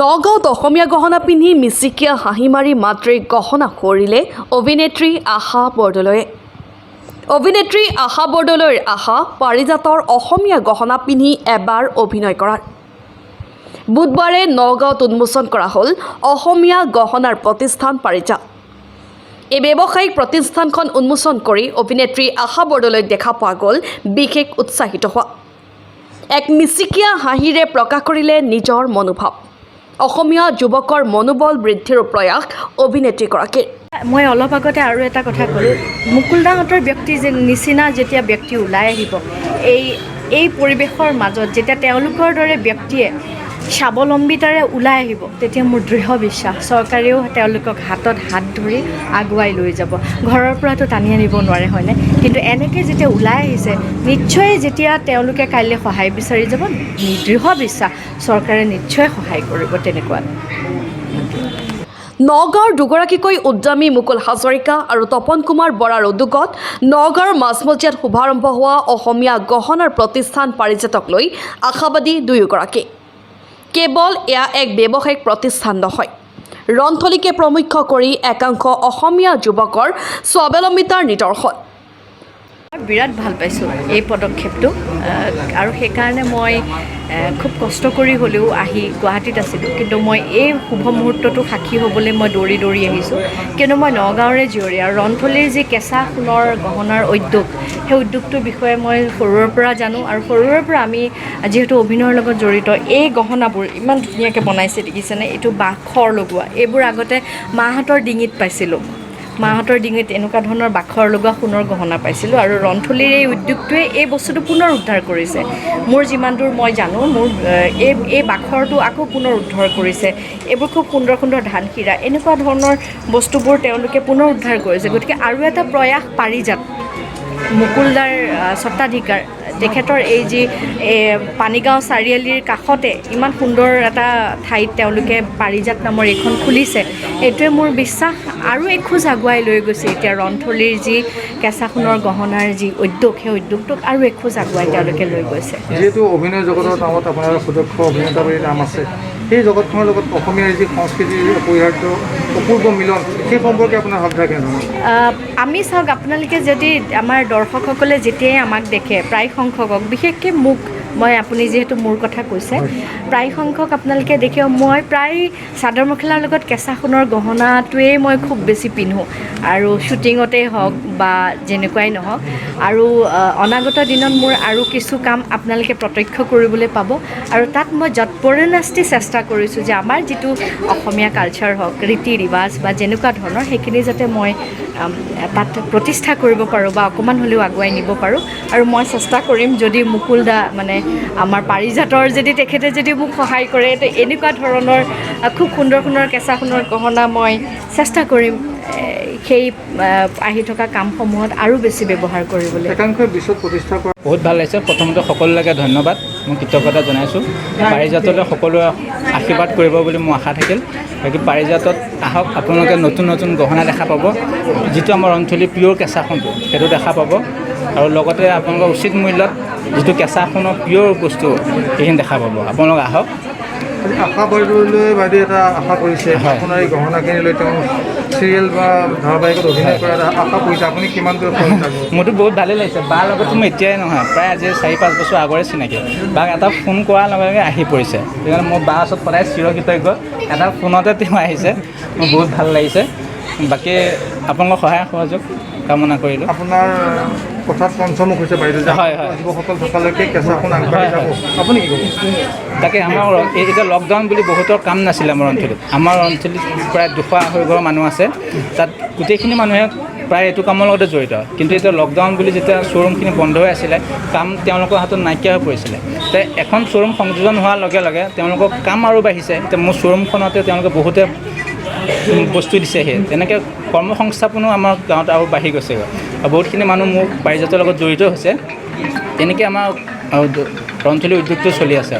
নগাঁৱত অসমীয়া গহনা পিন্ধি মিচিকীয়া হাঁহি মাৰি মাতৃক গহনা সুঁৱৰিলে অভিনেত্ৰী আশা বৰদলৈয়ে। অভিনেত্ৰী আশা বৰদলৈৰ আশা পাৰিজাতৰ অসমীয়া গহনা পিন্ধি এবাৰ অভিনয় কৰাৰ। বুধবাৰে নগাঁৱত উন্মোচন কৰা হ'ল অসমীয়া গহনাৰ প্ৰতিষ্ঠান পাৰিজাত। এই ব্যৱসায়িক প্ৰতিষ্ঠানখন উন্মোচন কৰি অভিনেত্ৰী আশা বৰদলৈক দেখা পোৱা গ'ল বিশেষ উৎসাহিত হোৱা। এক মিচিকীয়া হাঁহিৰে প্ৰকাশ কৰিলে নিজৰ মনোভাৱ। অসমীয়া যুৱকৰ মনোবল বৃদ্ধিৰ প্ৰয়াস অভিনেত্ৰীগৰাকীৰ। মই অলপ আগতে আৰু এটা কথা ক'লোঁ, মুকুল দাহঁতৰ ব্যক্তি যে নিচিনা যেতিয়া ব্যক্তি ওলাই আহিব এই পৰিৱেশৰ মাজত, যেতিয়া তেওঁলোকৰ দৰে ব্যক্তিয়ে স্বাৱলম্বিতাৰে ওলাই আহিব, তেতিয়া মোৰ দৃঢ় বিশ্বাস চৰকাৰেও তেওঁলোকক হাতত হাত ধৰি আগুৱাই লৈ যাব। ঘৰৰ পৰাতো টানি আনিব নোৱাৰে, হয়নে? কিন্তু এনেকৈ যেতিয়া ওলাই আহিছে, নিশ্চয় যেতিয়া তেওঁলোকে কাইলৈ সহায় বিচাৰি যাব, দৃঢ় বিশ্বাস চৰকাৰে নিশ্চয় সহায় কৰিব তেনেকুৱা। নগাঁৱৰ দুগৰাকীকৈ উদ্যমী মুকুল হাজৰিকা আৰু তপন কুমাৰ বৰাৰ উদ্যোগত নগাঁৱৰ মাজমজিয়াত শুভাৰম্ভ হোৱা অসমীয়া গহনাৰ প্ৰতিষ্ঠান পাৰিজাতক লৈ আশাবাদী দুয়োগৰাকী। কেৱল এয়া এক ব্যৱসায়িক প্ৰতিষ্ঠান নহয়, ৰন্থলীকে প্ৰমুখ্য কৰি একাংশ অসমীয়া যুৱকৰ স্বাৱলম্বিতাৰ নিদৰ্শন। বিৰাট ভাল পাইছোঁ এই পদক্ষেপটো আৰু সেইকাৰণে মই খুব কষ্ট কৰি হ'লেও আহি গুৱাহাটীত আছিলোঁ, কিন্তু মই এই শুভ মুহূৰ্তটো সাক্ষী হ'বলৈ মই দৌৰি দৌৰি আহিছোঁ, কিয়নো মই নগাঁৱৰে জীয়ৰী আৰু ৰন্থলীৰ যি কেঁচা সোণৰ গহনাৰ উদ্যোগ, সেই উদ্যোগটোৰ বিষয়ে মই সৰুৰে পৰা জানো। আৰু সৰুৰে পৰা আমি যিহেতু অভিনয়ৰ লগত জড়িত, এই গহনাবোৰ ইমান ধুনীয়াকৈ বনাইছে, দেখিছেনে? এইটো বাখৰ লগোৱা, এইবোৰ আগতে মাহঁতৰ ডিঙিত পাইছিলোঁ। মাহঁতৰ ডিঙিত এনেকুৱা ধৰণৰ বাখৰ লগোৱা সোণৰ গহনা পাইছিলোঁ আৰু ৰন্থলীৰ এই উদ্যোগটোৱে এই বস্তুটো পুনৰ উদ্ধাৰ কৰিছে। মোৰ যিমান দূৰ মই জানো, মোৰ এই বাখৰটো আকৌ পুনৰ উদ্ধাৰ কৰিছে। এইবোৰ খুব সুন্দৰ সুন্দৰ ধানসিৰা, এনেকুৱা ধৰণৰ বস্তুবোৰ তেওঁলোকে পুনৰ উদ্ধাৰ কৰিছে। গতিকে আৰু এটা প্ৰয়াস পাৰিজাত, মুকুলদাৰ স্বত্বাধিকাৰ, তেখেতৰ এই যি পানীগাঁও চাৰিআলিৰ কাষতে ইমান সুন্দৰ এটা ঠাইত তেওঁলোকে পাৰিজাত নামৰ এইখন খুলিছে, এইটোৱে মোৰ বিশ্বাস আৰু এখোজ আগুৱাই লৈ গৈছে। এতিয়া ৰন্থলীৰ যি কেঁচা সোণৰ গহনাৰ যি উদ্যোগ, সেই উদ্যোগটোক আৰু এখোজ আগুৱাই তেওঁলোকে লৈ গৈছে। যিহেতু অভিনয় জগতৰ নামত আপোনাৰ সুদক্ষ অভিনেতা বুলি নাম আছে, সেই জগতখনৰ লগত অসমীয়াৰ যি সংস্কৃতিৰ অপৰিহাৰ্য অপূৰ্ব মিলন, সেই সম্পৰ্কে আপোনাৰ ভাৱধাৰা কেনেধৰণৰ? আমি চাওক, আপোনালোকে যদি আমাৰ দৰ্শকসকলে যেতিয়াই আমাক দেখে, প্ৰায় সংখ্যকক, বিশেষকৈ মোক, মই আপুনি যিহেতু মোৰ কথা কৈছে, প্ৰায় সংখ্যক আপোনালোকে দেখিব মই প্ৰায় চাদৰ মেখেলাৰ লগত কেঁচা সোণৰ গহনাটোৱেই মই খুব বেছি পিন্ধোঁ আৰু শ্বুটিঙতেই হওক বা যেনেকুৱাই নহওক। আৰু অনাগত দিনত মোৰ আৰু কিছু কাম আপোনালোকে প্ৰত্যক্ষ কৰিবলৈ পাব আৰু তাত মই যৎপৰোনাস্তি চেষ্টা কৰিছোঁ যে আমাৰ যিটো অসমীয়া কালচাৰ হওক, ৰীতি ৰিৱাজ বা যেনেকুৱা ধৰণৰ, সেইখিনি যাতে মই তাত প্ৰতিষ্ঠা কৰিব পাৰোঁ বা অকণমান হ'লেও আগুৱাই নিব পাৰোঁ। আৰু মই চেষ্টা কৰিম, যদি মুকুল দা মানে আমাৰ পাৰিজাতৰ যদি তেখেতে যদি মোক সহায় কৰে, তো এনেকুৱা ধৰণৰ খুব সুন্দৰ সুন্দৰ কেঁচা সোণৰ গহনা মই চেষ্টা কৰিম সেই আহি থকা কামসমূহত আৰু বেছি ব্যৱহাৰ কৰিবলৈ। একাংশই বিশ্বত প্ৰতিষ্ঠা কৰা বহুত ভাল লাগিছে। প্ৰথমতে সকলোলৈকে ধন্যবাদ, মই কৃতজ্ঞতা জনাইছোঁ। পাৰিজাতলৈ সকলোৱে আশীৰ্বাদ কৰিব বুলি মোৰ আশা থাকিল। বাকী পাৰিজাতত আহক আপোনালোকে, নতুন নতুন গহনা দেখা পাব, যিটো আমাৰ অঞ্চলী পিয়'ৰ কেঁচা সোণটো, সেইটো দেখা পাব আৰু লগতে আপোনালোকৰ উচিত মূল্যত যিটো কেঁচা সোণৰ পিয়'ৰ বস্তু, সেইখিনি দেখা পাব। আপোনালোক আহক। আজি আশা বৰদলৈ বাইদেৱে এটা আশা কৰিছে, আপোনাৰ এই গহনাখিনি লৈ তেওঁ চিৰিয়েল বা ধাৰাবাহিকত অভিনয় কৰাৰ এটা আশা কৰিছে। আপুনি কিমান দূৰ সহযোগিতা কৰিব? মোৰতো বহুত ভালেই লাগিছে। বাৰ লগতো মোৰ এতিয়াই নহয়, প্ৰায় আজি 4-5 বছৰ আগৰে চিনাকি। বাক এটা ফোন কৰাৰ লগে লগে আহি পৰিছে। সেইকাৰণে মই বাৰ ওচৰত সদায় চিৰকৃতজ্ঞ। এটা ফোনতে তেওঁ আহিছে, মোৰ বহুত ভাল লাগিছে। বাকী আপোনালোকৰ সহায় সহযোগ কামনা কৰিলোঁ। আপোনাৰ কথাত পঞ্চমুখ হৈছে বাইদেউ যে হয়, হয়। যুৱকসকল থকালৈকে কেঁচা সোণ আগবাঢ়ি যাব। আপুনি কি ক'ব? তাকে, আমাৰ এই এতিয়া লকডাউন বুলি বহুতৰ কাম নাছিলে আমাৰ অঞ্চলত। আমাৰ অঞ্চলত প্ৰায় 250 ঘৰ মানুহ আছে, তাত গোটেইখিনি মানুহে প্ৰায় এইটো কামৰ লগতে জড়িত। কিন্তু এতিয়া লকডাউন বুলি যেতিয়া শ্ব'ৰুমখিনি বন্ধ হৈ আছিলে, কাম তেওঁলোকৰ হাতত নাইকিয়া হৈ পৰিছিলে। তে এখন শ্ব'ৰুম সংযোজন হোৱাৰ লগে লগে তেওঁলোকৰ কাম আৰু বাঢ়িছে। এতিয়া মোৰ শ্ব'ৰুমখনতে তেওঁলোকে বহুতে বস্তু দিছেহি, তেনেকৈ কৰ্মসংস্থাপনো আমাৰ গাঁৱত আৰু বাঢ়ি গৈছেগৈ আৰু বহুতখিনি মানুহ মোৰ পাৰিজাতৰ লগত জড়িত হৈছে। তেনেকৈ আমাৰ ৰন্থলী উদ্যোগটো চলি আছে।